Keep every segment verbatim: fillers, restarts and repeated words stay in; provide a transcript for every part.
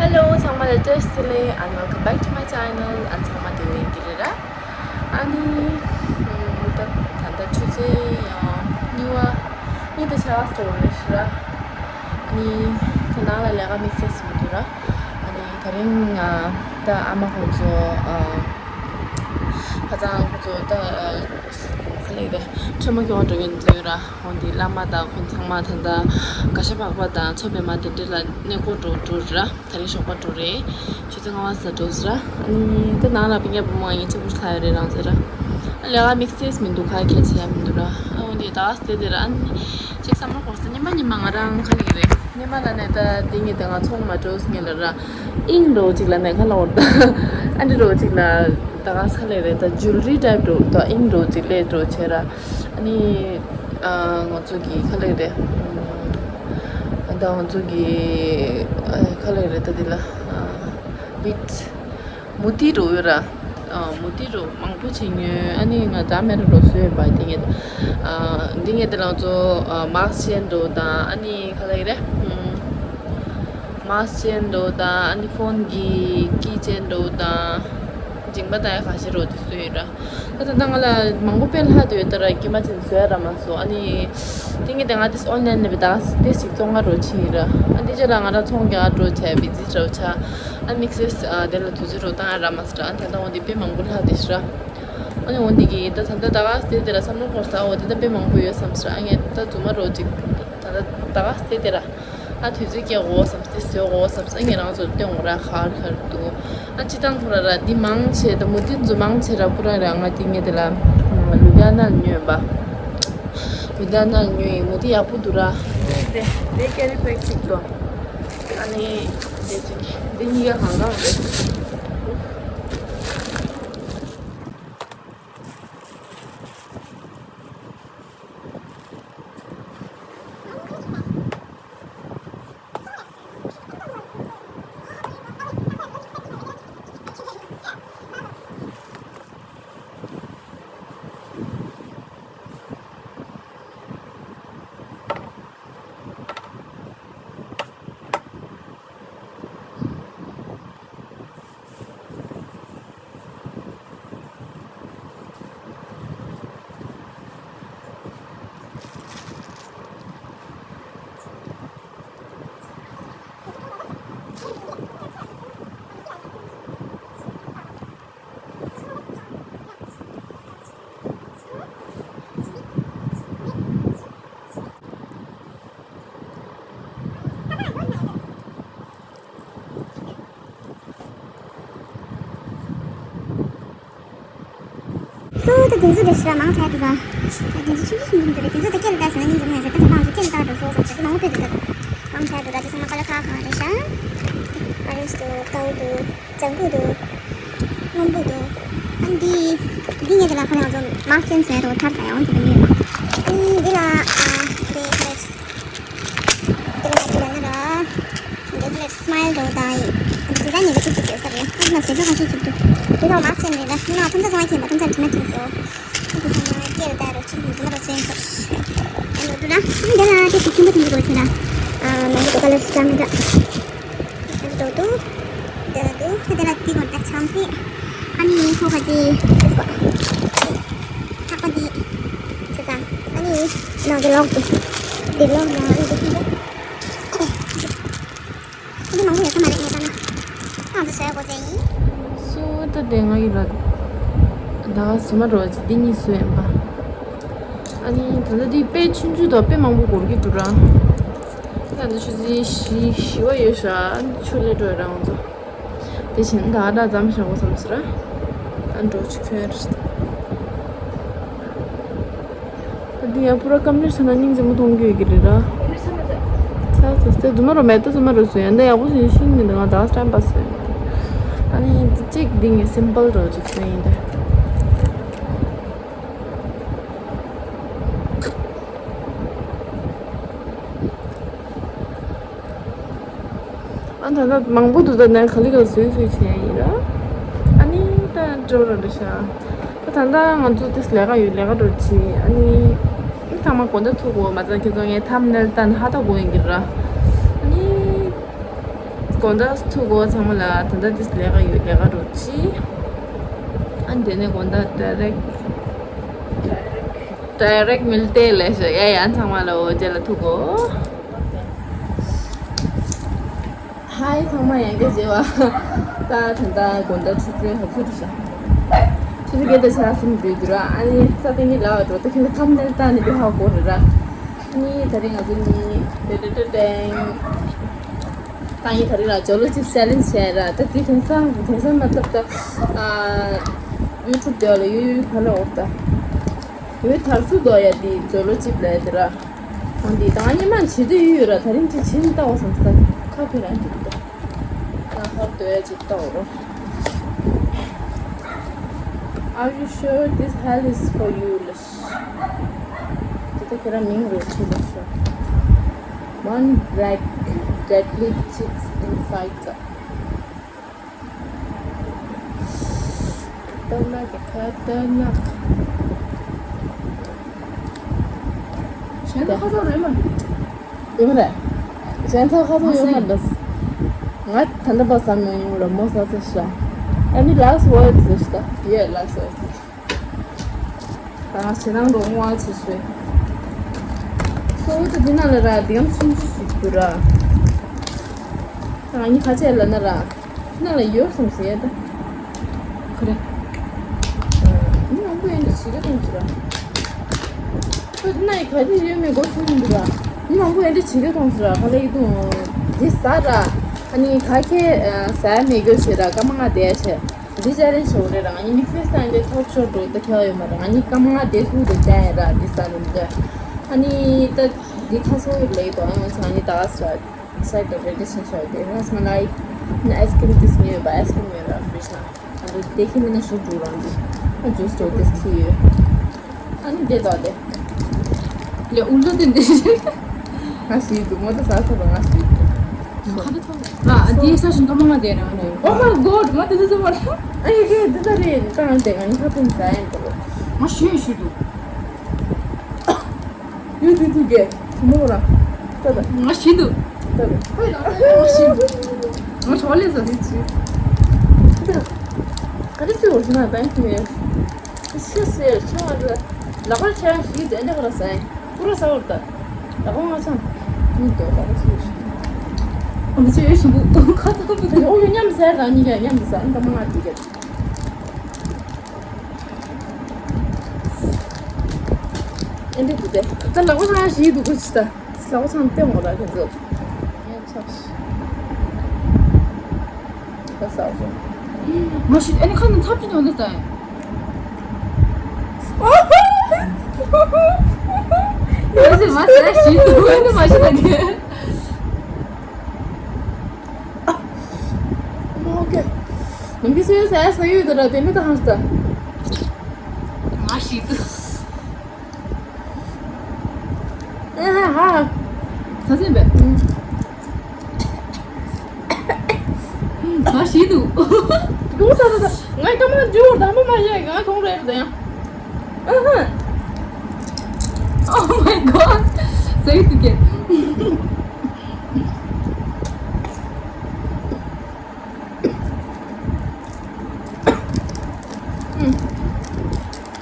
Hello, ཚང་མ་ལ་བཀྲ་ཤིས་བདེ་ལེགས། and welcome back to my channel. ཨ་ཚང་མ་དེ་བས་ཀྱི་རེད་ར། ཨ་ནི་ད་ད་ལྟ་ཆུ་ཚོད་གཉིས་པ་གཉིས་དང་ཕྱེད་ཀ་ཙམ་རེད་ཤག་ར། ཨ་ནི་ད་ནང་ལ་ལས་ཀ་དམིགས་བསལ་ཞིག་མི་འདུག་ར། ཨ་ནི་དེ་རིང་ད་ཨ་མ་ཁོང་ཚོ་ཁ་སང་ཁོ་ཚོ་ད་ཁ་ལེགས་རེད། ཁྲེལ་མ་སྐྱོང་འགྲོ་གི་འདུག་ར། འོན་ཏེ་བླ་མ་དང་ཁོང་ཚང་མ་ད་ལྟ་ག་ཤ་པགས་པ་དང་མཚོ་པདྨ་དེ་འདྲ་ལ་གནས་སྐོར་འགྲོ་འགྲོ་ར། དེ་རིང་ཞོགས་པ་འགྲོ་རེད། ཆུ་ཚོད་ལྔ་པ་ཙམ་འགྲོ་ཟེར་ར། ཨ་ནི་ད་ནང་ལ་སྤུན་ཀྱག་བུ་མོ་ཡིན་ཆེ་བུ་ལྷག་ཡོད་རེད་རང་ཟེར་ར། ཨ་ལས་ཀ་དམིགས་བསལ་མི་འདུག་ག་གལ་ཆེ་ཡ་མི་འདུག་ར། ཨ་འོན་ཏེ་ད་ག་སེ་དེ་ར། ཨ་ནི་ཅིག་བསམ་བློ་འཁོར་ས། ཉི་མ་ཉི་མ་ང་རང་ཁ་ལེགས་རེད། ཉི་མ་ལ་ནས་ད་དེ་ངས་ད་ང་ཚོང་མ་འགྲོ་ངས་ལ་ར། ཨིང་འགྲོ་ཅིག་ལ་ནས་ཁ་ལོར་ད། ཨ་འདྲི་འགྲོ་ཅིག་ལ་ད་ག་ས་ལེ་རེད། ད་ཇུལ་རི་ཊའིབ་འགྲོ་ད་ཨིང་འགྲོ་ཅིག་ལས་འགྲོ་བྱས་ར། ཨ་ནི་ཨ་ང་ཚོ་གི་ཁ་ལེགས་རེད། ཨ་ད་ང་ཚོ་གི་ཨ་ཁ་ལེགས་རེད། ད་དེ་ལ་ཨ་བིད་མུ་ཏི་འགྲོ་ཡོད་ར། ཨ་མུ་ཏི་རུ་མང་པོ་བྱེད་ཉོས། ཨ་ནི་ང་ད་མེ་རུ་རོ་སོས་པ་དེ་ངེད། ཨ་འདི་ངེད་དེ་ལང་ཚོ་ཨ་མཱསི་ཅན་འགྲོ་དང་། ཨ་ནི་ག་ལ་ཡི་རེད། ཨམ་མཱསི་ཅན་འགྲོ་དང་། ཨ་ནི་ཕོན་གྱི་ཀི་ཅན་འགྲོ་དང་། མཇིང་པ་དང་ཡ་ག་ཤེད་རོ་དེ་སོས་ར། ད་ད་ང་ལ་མང་པོ་དཔེ་ལྷག་དུ་ཡོད་ད་ར། དཀྱིལ་མ་ཅན་བཟོས་ར་མ་སོ། ཨ་ནི་དེ་ངེད་དེ་ང་དེ་ཨོན་ལན་ནས་བི་ད་དེ་ཞིག་བཙོང་ང་རོ་ཕྱིན་ར། ཨ་འདི་ཅེ་ལ་ང་ར་ཚོང་རྒྱག་འགྲོ་བྱས་བི་ཛི་འགྲོ་བྱས། ཨ་དམིགས་བསལ་ཨ་དེ་ལ་དུས་ཚོད་རོ་བཏང་ཡ་ར་མ་སོ་ར། ཨ་ད་ད་འོ་དེ་དཔེ་མང་པོ་ལྷག་དེ་ཤི་ར། ཨ་ནི་འོ་འདི་གི་ད་ད་ད་ག་སྟེ་དེ་ལ་བསམ་བློ་འཁོར་ས། འོ་དེ་ད་དཔེ་མང་པོ་ཡོད་བསམ་ས། ཨ་ངས་ད་རྫུན་མ་རོ་ཅིག་ད་ད་ད་ག་སྟེ་དེ་ར། ཨ་དུས་ཚོད་སྐྱེལ་འོ་བསམ་སྟེ་བཟོས་འོ་བསམ་ས། ངས་རང་ཚོར་སྟོན་འོ་ར་ཁར་ཁར་འདུག་ཨ་ཅི་ཏང་ཁོ་ར་ར་འདི་མང་ཆེ་ད་མུ་ཏིག་འཛུ་མང་ཆེ་ར་པུ་ར་ར་ང་དེ་ངས་དེ་ལ་ལུ་དྷི་ཡ་ན་ལ་ཉོས་པ། ལུ་དྷི་ཡ་ན་ལ་ཉོས་ཡིན། མུ་ཏིག་ཡག་པོ་འདུག་ར། དེ་དེ་ཀེ་རི་པེག་ཅིག་ཏོ། ཨ་ནི་དེ་ཅིག་དེ་གཉིས་ཀ་གང་གང་རེད། སོ་ད་དེ་ཚོ་དེ་ཤི་ར་མང་ཆེ་འདུག་ག་དེ་ཚོ་ཆུང་ཆུང་ཆུང་ཆུང་དེ་རེད། དེ་ཚོ་ད་སྐྱེལ་ད་ཟེར་ན་སྙིང་རྗེ་མོ་ཡ་ཟེར། ད་དེ་ཚོ་སྐྱེལ་ད་འགྲོ་སོ་ཟེར། ད་མང་པོ་ཕེབས་འདུག་ད་མང་ཆེ་འདུག་ར། དེ་ཚང་མ་ཀ་ལ་ཁ་གང་རེད་ཤག་ཨ་རེ་སི་འདུག་ཀའོ་འདུག་ལྗང་ཁུ་འདུག་སྔོན་པོ་འདུག་ཨ་འདི་འདི་ངས་དེ་ལ་ཁོ་ནས་ང་ཚོ་མཱསི་ཅན་བཟོས་འདུག་ཐར་ས་ཡང་འདི་ལ་ཉོས་པ། ཨ་འདི་ལ་ཨ་འདི་ཁ་རེད། དེ་ལ་དེ་ལ་ན་ར། འདི་ལ་སི་མའིལ་འདྲ་བོ་དང་ཡིན། འདི་ཛའིན་ནི་གི་ཐིག་ཅིག་ཡོད་ས་རེད། ཨ་ང་ཟེར་ཚོ་ཁ་ཤས་ཅིག་འདུག་འདི་ལ་མཱསི་ཅན་རེད་ད། ང་ཕན་ཚུན་ཚང་མ་མཁྱེན་པ། ཕན་ཚུན་དྲི་མ་དྲིས་སོ། ཨ་འདི་ཚང་མ་སྐྱེལ་ད་རོ་ཅིག་འདི་མ་རོ་ཟེར་ཁོ། ཨ་འདི་འདུག་ན་འདི་ལ་དེ་ཅིག་ཆེན་པོ་ཆེན་པོ་འདྲ་བོ་ཆེ་ལ། ཨ་མང་པོ་འདུག་ཀ་ལར་སི་ཀྲམ་འདྲ། འདི་འདུག་འདི་ལ་འདུག་འདི་ལ་འདུག་ཨ་འདི་ལ་འདི་གོ་ད་ཆམ་སི། ཨ་ནི་ཁོ་ཁ་ཅིག་ཐག་པ་འདི་ཆེ་ས། ཨ་ནི་ནང་གི་ལོག་འདུག་འདི་ལོག་ན་ཨ་ནི་འདི་ཁྱི་འདུག་འདི་མང་པོ་ཡོད་ས་མ་རེད་ངས་བལྟས་ན། ཨ་འདི་བཟོ་ཡག་པོ་བྱས་ཡིན། སུ་ད་དེ་ང་ཡི་ར་ད་ག་སུ་མ་རོ་ཅི་འདི་གཉིས་སུ་ཡིན་པ། ཨ་ནི་ད་ལྟ་འདི་དཔེ་ཆུང་ཆུང་དང་དཔེ་མང་པོ་འགོར་གྱི་འདུག་ར། ད་འདི་ཆུ་ཚོད་བཞི་བཞི་པ་ཡོད་ཤག་ཨ་ནི་ཆུ་ལས་འགྲོ་ཡ་རང་ཚོ། དེ་བཞིན་ད་ད་འཛམ་ཞང་བོ་བསམ་ཟེར། ཨ་འགྲོ་ཆུ་ཁྱོད་རེད། ད་འདི་ཡང་པུ་ར་ཀམ་ལེ་ཤ་ན་སྙིང་རྗེ་མོ་མཐོང་རྒྱུ་ཡོད་ཀྱི་རེད་ར། ཚ་ཚ་ཚ་རྫུན་མ་རོ་མེད་ད་རྫུན་མ་རོ་སུ་ཡང་ད་ཡག་པོ་ཞིག་ཤིང་མི་འདུག་ང་ད་སི་ཊེམ་པ་སུ་ཡང་མི་འདུག་ཨ་ནི་འདི་གཅིག་འདི་ངས་སིམ་པལ་རོ་ཅིག་སུ་ཡིན་ད། ཨ་ད་ལྟ་མང་པོ་འདུག་ད་ནས་ག་ལི་ག་ལ་བཟོས་བཟོས་བྱས་ཡིན་ར། ཨ་ནི་ད་འགྲོ་ར་འགྲོ་ཤག་ད་ད་ལྟ་ང་ཚོ་ཏིས་ལས་ཀ་ཡོད་ལས་ཀ་འགྲོ་ཆེ། ཨ་ནི་ཐ་མ་དགོང་དག་ཐུག་གོ་མ་ཚང་ཁྱེད་ཚོ་ངའི་ཐམ་ནེལ་ལྟ་ན་ཧ་ད་གོ་ཡིན་གྱི་ར། ཨ་ནི་ དགོང་དག་ཐུག་གོ་ཚང་མ་ལ། ད་ལྟ་དེ་ལས་ཀ་ཡོད། ལས་ཀ་རོགས་ཅི། ཨ་ནི་དེ་ནས་དགོང་དག་direct direct མིལ་ཏེ་ལས་ཤོག་ཡ་ཡ། ཚང་མ་ལ་འོ་རྗེས་ལ་ཐུག་གོ། ཧའི་ཚང་མ། ཡང་བསྐྱར་མཇལ་བ། ད་ད་ལྟ་དགོང་དག་ཆུ་ཚོད་ག་ཚོད་རེད་ཤག་ཆུ་ཚོད་བརྒྱད་དང་ཕྱེད་ཀ་ཟིན་འགྲོ་གི་འདུག་ར། ཨ་ནི་ས་སྟེང་གི་ལ་བ་འགྲོ་ད་ཁྱོད་ཚོ་ཐམ་ནེལ་ལྟ་ནས་བི་ཧ་གོ་རེད་ར། ཨ་ནི་ད་རེས་ང་ཚོ་གཉིས་ཏེ་ཏེ་ཏེ་ཏེང་། ད་ཡིན་ད་རེས་ར་ཇོ་ལོ་ཅིབ་ཆེ་ལེན་ཇི་བྱས་ར། ད་དེ་དེང་སང་དེང་སང་མ་ཐབ་ད་ཡུ་ཊུབ་དེ་ལ་ཡུ་ཡུ་ག་ལ་འོར་ད་ཡུ་ཐར་སུ་དོ་ཡ་དེ་ཇོ་ལོ་ཅིབ་ལ་ཡ་དེ་ར། ཨང་དེ་དང་ཉི་མ་བྱེད་དུ་ཡོད་ར། ད་རིང་ཅིག་ཕྱིན་ལྟ་བ་སོང་ས་ཁ་ཕེ་ར་འདུག་ད་ད་ཧར་དོ་ཡ་ཅིག་ལྟ་བ་རོ། Are you sure this hell is for you? ལ་ཤ། དེ་ད་ཁྱེད་རང་མིང་རེད་ཁྲིད་ལ་ཤ། One black deadly chicks inside the ཁ་ཏར་ནག་གི་ཁ་ཏར་ནག་གཞན་ཚོ་ཁ་ཚོ་རེད་མ་རེད། ཡོང་རེད། གཞན་ཚོ་ཁ་ཚོ་ཡོང་མ་འདུག་ང་ད་ལྟ་བ་ཟ་མ་ཡོང་ར་མོ་ཟ་ཟེར་ཤག Any last words? ཟེར་ཤག Yeah, last words. ད་ང་ཞེ་སྡང་རོ་ངོ་བ་ཆེ་ཤོས། སོ་འུ་ད་འདི་ན་ལ་ར་འདི་ཡང་ཆུང་ཆུང་ཞིག་འདུག་ར། ད་ང་གཉིས་ཁ་ཆད་ལ་ན་ར། ན་ལ་ཡོད་སམ་ཟེར་ད། ཁ་རེ། མི་མང་པོ་ཡོད་འདི་བྱེད་ཀྱི་གཏོང་ཟེར་ར། ཁོ་ན་ཡི་ག་དེ་ཡོད་མེད་སྒོ་ཚུགས་མི་འདུག་ར། མི་མང་པོ་ཡོད་འདི་བྱེད་ཀྱི་གཏོང་ཟེར་ར། ཁ་ལ་ཡི་དུང་འདི་ཟ་ར། ཨ་ནི་ག་ཁེ་ཟ་མེད་གྱོད་བྱེད་ར། སྐར་མ་ལྔ་བསྡད་བྱས། འདི་ཅ་ལེན་ཞོག་རེད་རང་ཡིན་མིག་ཕེས་ཏང་འདྲེ་ཐོབ་ཤོར་འགྲོ་ད་ཁྱེད་ཡོད་མ་རེད། ང་གཉིས་སྐར་མ་ལྔ་བསྡད་ཐུག་ཏུ་བསྟན་ར་འདི་ས་རུམ་དུ། ཨ་ནི་ད་འདི་ཁ་སོ་ཡོད་ལེ་དོ་ཨ་ང་ཚོ་ང་གཉིས་ད་ག་ས་སའི་ཏོ་རེ་འདྲེ་ཆེན་ཤོག་དེ་ར་སྨ་ལ་ཡིན་ཨའི་སི་ཀྲིམ་ཏིས་མི་ཡོད་པ་ཨའི་སི་ཀྲིམ་ཡོད་ར་ཕི་རིཇ་ན། ཨ་འདི་དེ་ཁྱི་མི་ན་ཞུ་འགྲོ་རང་འདི་ཨ་ཇུས་འགྲོ་ཏིས་ཁྱི་ཡོད། ཨ་ནི་བསྡད་དོ་དེ། ལས་ཨུ་ལུ་དེ་འདི། ང་ཞིག་འདུག་མོ་ད་ཟ་ས་དང་ང་ཞིག་འདུག་ཁ་ད་ཚོ། ཨ་འདི་ས་ཞིང་ཀ་མ་ང་དེ་རང་ནས། Oh my god མ་དེ་ཚོ་ཚོ་མ་ར། ཨ་ཡེ་ཁེ་འདི་ད་རེད་ད་ང་དེ་ང་ནི་ཁ་ཕན་ཟ་ཡན་འདུག་ང་ཞུ་ཡིན་ཞུ་འདུག་ཡུ་དུ་དུ་གེ་མོ་ར། ད་ད། ང་ཞིག་འདུག་ད་ད། ང་ཞིག་འདུག་ང་ཆོག་ལེ་ཟ་ཟི་ཆི། ད། ག་རེ་ཚོད་འོར་ཞིག་ན་ད་ཡིན་ཁུ་མེ། ཤི་ཤི་ཤི་བ་ལ་ལག་པ་ཆ་ཤི་དེ་འདྲ་ག་ར་ཟ་ཡིན། ཀུ་ར་ཟ་བར་ད། ལག་པ་ང་ཚང་། མི་འདོད་པ་ལ་ཤི་ཤི། ཨ་མི་ཚེ་ཡོད་ཞིག་འདུག་ཁ་ཚ་ཁ་ཚ། ཨོ་ཡོད་མཉམ་ཟ་ར་གཉིས་ཀ་མཉམ་དུ་ཟ་ཨ་ད་མ་ང་དུ་གེ། ཨེ་འདྲ་འདུག་སྟེ། ད་ལག་པ་ཚང་ཞིག་འདུག་གོ་ཅི་ད། ལག་པ་ཚང་སྟེང་འོག་ལ་གི་འདུག་ངས་ཆགས་ཤི། ད་ཟ་བ། མ་ཤི་ཨ་ནི་ཁ་ནང་ཚབ་ཅི་ཐོན་འདུག་ད། ཡོད་ཟེར་མ་ཟེར་ཞིག་འདུག་ཨ་ནི་མ་ཤི་ད་གི། ཨོ་ཁེ། ནམ་གི་སུ་ཡོད་ཟེར་ས་ཡོད་དུ་ར་དེ་མི་ད་ཧང་ད། ང་ཞིག་ཏུ། ཨ་ཧ་ཧ། ད་ཟིན་པས། ང་ཞིག་ཏུ། དགོངས་ས་ད་ད། ང་ཀ་མ་འཇུ་བར་དམ་པ་མ་ཡེ་ང་གོང་རེད་ད་ཡང་། ཨ་ཧ། Oh my god. ཟེར་གི་འདུག་གས།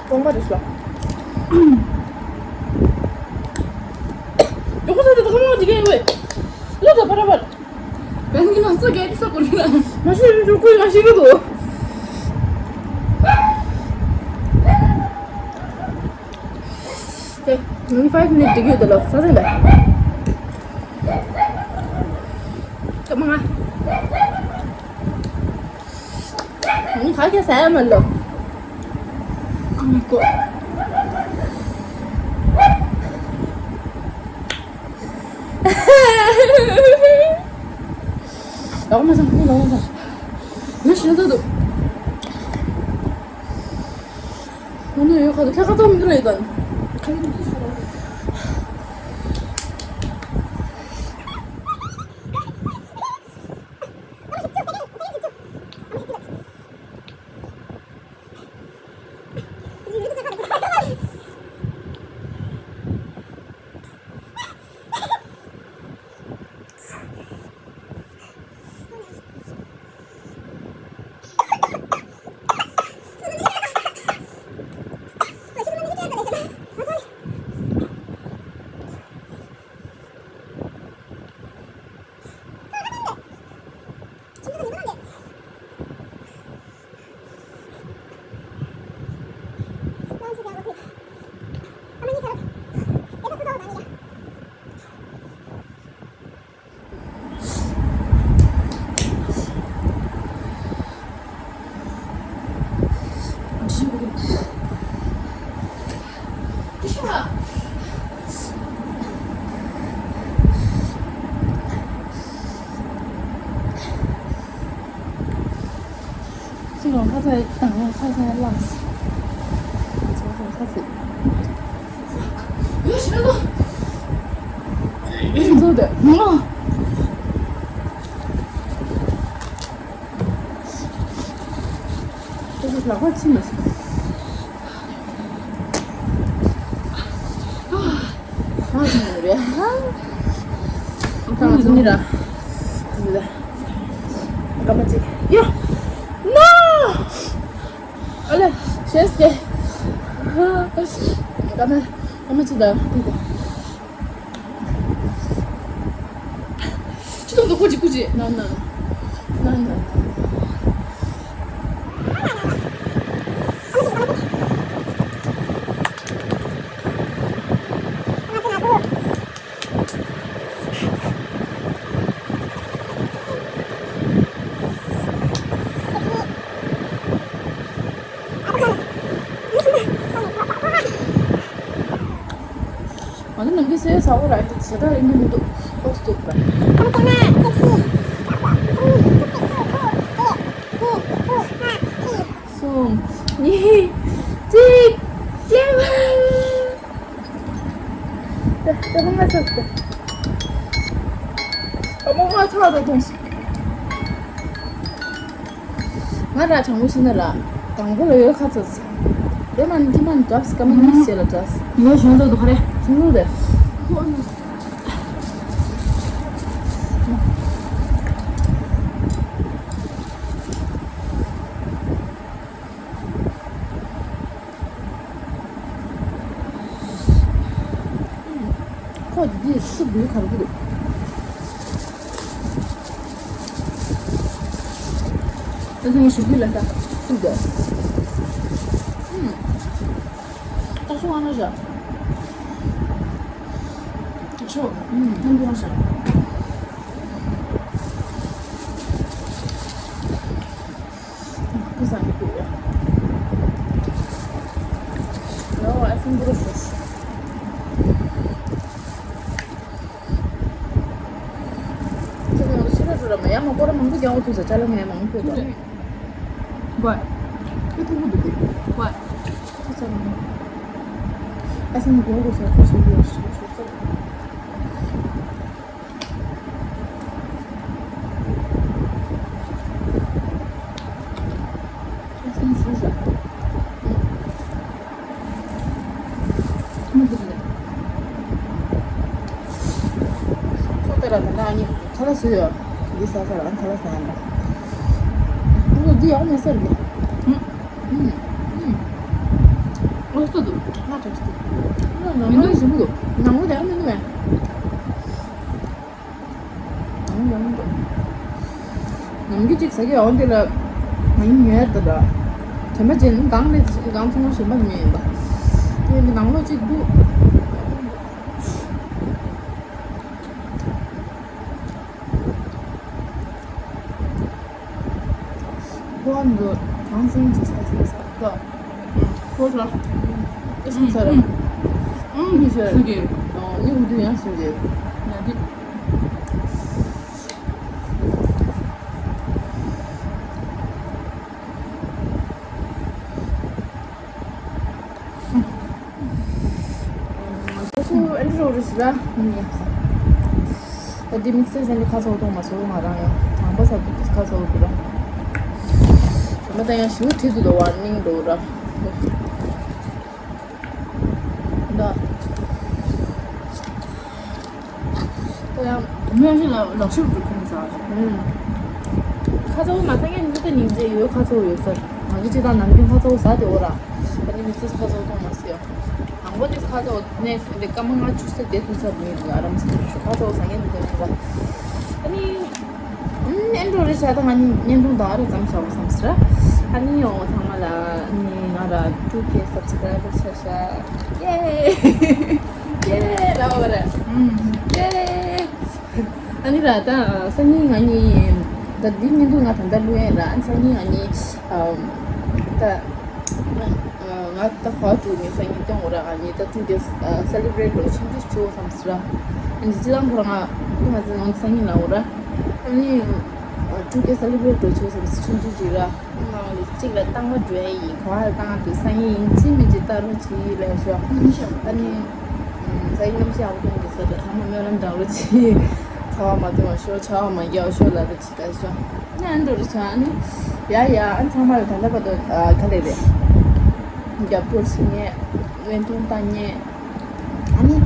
སྟོང་པ་རེད་ཤག་ཡོ་ཁོ་ས་དེ་ཁོ་མོ་དེ་གས་ཡོད། ལོ་ད་པ་ར་པར། བན་གི་ལ་སོ་གས་དེ་ས་གོ་རེད་ལ། མ་ཤེས་རུ་འཇུག་ཁོས་ང་ཤེས་གི་འདུག་ཧེ། ང་five minute འགྲིག་ཡོད་དེ་ལོ་ས་ཟིན་པས། ཀ་མ་ང་། ང་ག་གེ་ཟ་ཡ་མ་ལོ། Oh my god. ལོག་མ་སོང་ཁོང་ལོག་མ་སོང་། ང་ཞེ་ད་འདུག་ང་ནི་ཡོད་ཁ་དུ་ཁ་ཁ་ཚོ་མི་འདུག་ལ་ཡོད་དམ། ཁ་ཚ་དང་ཁ་ཚ་ལངས། ཁ་ཚ་ཁ་ཚ། ཡོ་ཤི་ལོ། ཁྱིམ་ཚང་དེ། ཁྱེད་ཚོ་ལག་པ་ཕྱིན་མ་སོང་། ཨ་ཙི་ནི་ར། ཨ་ཙི་ནི་ར། སྐར་མ་གཅིག་ཡོ། ནོ། ཨ་ལེ། ཤེས་ཀྱི། སྐར་མ། སྐར་མ་གཅིག་ད། ཅི་ཏོང་ཏོ་ཀུ་ཅི་ཀུ་ཅི། ན་ན། ན་ན། ང་ཚོ་ནམ་རྒྱུན་སེ་ས་འོག་ར་ཞེ་དྲག་ཡིན་གྱི་མི་འདུག་ཨོ་སྟུག་པ། གསུམ། གཉིས། གཅིག་ཅེས། ད་ད་ང་ཚོ་ད་ད་མོ་ང་ཚོ་ད་དུང་སོང་། ང་ར་དྲང་པོ་བཤད་ན་ར། དང་པོ་ལ་ཡོད་ཁ་ཚ་ཚ། དེ་མ་ནི་ཁྱི་མ་ནི་འདྲབས་སྐར་མ་གཉིས་བྱས་ལ་འདྲ། ངའི་གཞོན་ཚོགས་འདུ་ག་རེ། ཁྱི་ཚོགས་དེ། ཁོ་འདི་སུ་འབུལ་གར་གི་འདུག་ད་ཐེངས་ཞུ་གི་ལ་ས་སུ་འདུག་ད་སུ་ཨ་ན་བཞག་ཆོ། ཨུམ། ནམ་དུ་བཞག་ཁོ་ས་ནི་ཁུ་ཡ། ཡོ་ཨ་སིན་བུ་རུ་ཤོ། ཁྱེད་ཚོ་ཤི་ར་ཤུ་ར་མ་ཡ་མ་སྐོར་ར་མང་པོ་རྒྱག་འོ་ཐུག་ས་ཅ་ལ་ངས་མང་པོ་རྒྱག་གོ། ཁྱེད་ཐུག་པོ་འདུག་གི་གོ། ཁྱེད་ཚོ་རང་ཨ་སིན་གོ་གོ་ས་ཁོ་ཤི་ར་ཤུ་ཤུ་ས། ཚོགས་དེ་ལ་ད་ནང་གཉིས་ཁ་ལག་བཟོས་ཡོད། འདི་ཟ་ས་ལ་ཁ་ལག་ཟ་ཡ་འདྲ། འདི་ཡག་མེད་ས་རེད། ཨོ་སྟོད་དུ་ང་དྲག་སྟེ། ནང་ལོ་ཞིམ་པོ་འདུག་ནང་ལོ་དེ་ཡག་མི་འདུག་བས། ནམ་རྒྱུན་གཅིག་ཟ་གི་འོང་དེ་ལ་ང་ཡིན་ཉོས་ད་འདྲ། དྲན་པ་ཅན་གང་ལས་གང་ཚང་མ་གཞན་པ་ནི་མེད་ཡིན་པ། དེ་ནི་ནང་ལོགས་གཅིག་འདུག་ཁོ་འདི་གང་ཚང་གཅིག་ཟ་ཟ་ཟ་ད། ཁོ་ལ། ཨེ་སུ་ཚར། ཨང་ཨང་ཨང་ནི་ཤར། སུ་གེ། ཨང་ནི་འུ་དུ་ཡང་སུ་གེ། ན་དི། ཨ་སུ་ཨན་ཌྲུ་རོ་རི་སི་ར། ད་དེ་དམིགས་བསལ་ཟེར་ནས་ཁ་ཚ་བོ་གཏོང་མ་སོང་ང་རང་ཡང་དང་པོ་ས་དུ་ཁ་ཚ་བོ་དུ་ར། ད་ལྟ་ཡང་ཞིང་ཁྲིད་དུ་དོ་ཝར་ནིང་འགྲོ་ར། ད། ཁོ་ཡང་མོས་ཤི་ལ་ལག་ཤུབས་འདུག་ཁོང་ཚ། ཁ་ཚ་བོ་མ་ཚང་ངས་འདི་ལྟ་ཉིན་རྗེས་ཡོད་ཁ་ཚ་བོ་ཡོད་ཚར། ང་ཚོ་སྤྱི་བཏང་ནམ་རྒྱུན་ཁ་ཚ་བོ་ཟ་དེ་འོ་ར། ཨ་ནི་མི་ཚེ་ཁ་ཚ་བོ་མཐོང་མ་སྲིད་ཡོ། དང་པོ་དེ་ཁ་ཚ་བོ་ནས་འདི་སྐར་མ་ལྔ་བཅུ་ཙམ་བསྡད་ཐུབ་ཚར་མེད་འདུག་ཨ་རམ་ས་ཁ་ཚ་བོ་ཟ་ངས་འདི་ལྟ་ཉིན་ར། ཨ་ནི། ཨེན་ཌྲོ་རེ་ཤ་ད་ང་གཉིས་བརྙན་ཐུང་ད་རེ་ཙམ་བྱ་བ་བསམ་སི་ར། ཨ་ནི་ཡོང་ཚང་མ་ལ་ཨ་ནི་ང་ར་ཊུ་ཀེ་སབ་སི་ཀ་རའི་བར་ཆགས་ཤག་ཡེ། ཡེ་ར་བ་ར། ཡེ། ཨ་ནི་ར་ད་སང་ཉིན་ང་གཉིས་ད་འདི་བརྙན་ཐུང་ང་ད་ལྟ་བླུག་ཡས་ར། ཨ་ནི་སང་ཉིན་ང་གཉིས་ད་ང་ད་ཧོ་ཊེལ་ནས་སང་ཉིན་ཐོན་འོ་ར། ང་གཉིས་ད་ཊུ་ཌེ་སེ་ལེ་བྷི་རེཊ་འགྲོ་ཆུང་ཆུང་བྱོས་བསམ་སི་ར། ཨ་ནི་སྤྱི་བཏང་ཁོ་རང་ང་ཁོ་ང་ཚོ་ནང་སང་ཉིན་ལ་འོ་ར། ཨ་ནི། ཨ། ཊུ་ཀེ་སེ་ལི་བྲེཊ་འགྲོ་ཆོག་བསམ་སོང་། ཆུང་ཆུང་ཅིག་ར། ང་ལ་གཅིག་ལ་རྟག་པར་འགྲོ་ཡ་ཡིན། ག་པར་ལ་བཏང་འདུག་སང་ཉིན་ཡིན་གཅིག་མིན་གཅིག་ལྟ་རོགས་གྱིས་ལབ་ཤོག་ཨ་ནི། ཨམ། ས་ཡི་གནམ་གཤིས་ཡག་པོ་གཏོང་གི་ས་རེད། ཚང་མ་སྨོན་ལམ་རྒྱག་རོགས་གྱིས། ཚ་བ་མ་གཏོང་བ་ཤོག་ཆར་པ་མ་རྒྱག་ཤོག་ལབ་རོགས་གྱིས་ལབ་ཤོག་ཨ་ནི་ཨ་འགྲོ་རོགས་བྱ། ཨ་ནི། ཡ་ཡ། ཨ་ནི་ཚང་མ་ལ་ད་ལྟ་བར་དུ། ཨ། ག་རེ་རེད། རྒྱབ་སྐྱོར་བྱེད་མཁན། བརྙན་ཐུང་ལྟ་མཁན། ཨ་ནི།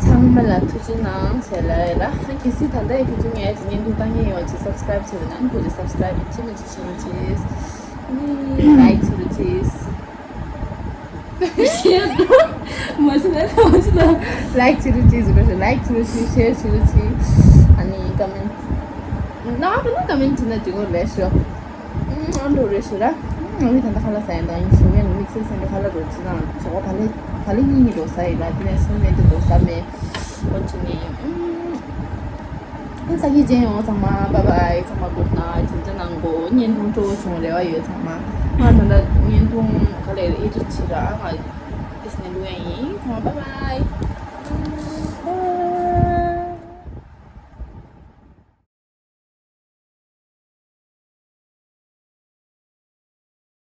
ཚང་མ་ལ་ཐུགས་རྗེ་གནང་ཞེས་ལབ་ཡོད་ལ། ཨ། གལ་སྲིད་ད་ལྟ་ཡི་ཁྱེད་ཚོ་ངའི་བརྙན་ཐུང་ལྟ་མཁན་ཡོད་ཅེས་སབ་སི་ཀ་རེབ་བྱས་པ་ན། ཨ་ནི་ཁོ་ཚོས་སབ་སི་ཀ་རེབ་ཅི་མི་བྱེད་ཅི་མི་བྱེད། ཨ་ནི་ལའིཀ་བྱེད་རོགས་གྱིས། ཤེར་མ་བྱེད་ན་མ་བྱེད་ན། ལའིཀ་བྱེད་རོགས་གྱིས་ཟེར་དགོས་རེད། ལའིཀ་བྱེད་རོགས་གྱིས། ཤེར་བྱེད་རོགས་གྱིས། ཨ་ནི་ཀོ་མེན་ཊི། ན་ཁ་ན་ཀོ་མེན་ཊི་བྱེད་ན་འགྲིག་གི་རེད་ཤག་ཨ་འགྲོ་རེད་ཤག་ར། ཨ་ནི་ད་ལྟ་ཁ་ལག་ཟ་ཡིན། ད་ཡིན་ཞུ་གི་ཡིན། དམིགས་བསལ་སེམས་པའི་ཁ་ལག་འགྲོ་ཅི་ན་ཞོགས་པ་ལས་ལས་གཉིད་ཉིད་འགྲོ་ས་ཡིན་ལ། དེ་ནས་སོང་ནས་དེ་འགྲོ་ས་མེད། འོ་ཅི་ནས། ཨ། ཨ་ས་གི་ཅན་ཡོང་། ཚང་མ་བཱའི་བཱའི། ཚང་མ་གུཌ་ནའིཊ། གཟིམ་འཇག་གནང་དགོས། བརྙན་ཐུང་སྤྲོ་བོ་བྱུང་རེ་བ་ཡོད་ཚང་མ། ང་ད་ལྟ་བརྙན་ཐུང་ག་ལེར་ཨེ་ཌིཊ་བྱེད་ར། ང་ཨེ་ཌིཊ་ནས་བླུག་ཡ་ཡིན། ཚང་མ་བཱའི་བཱའི།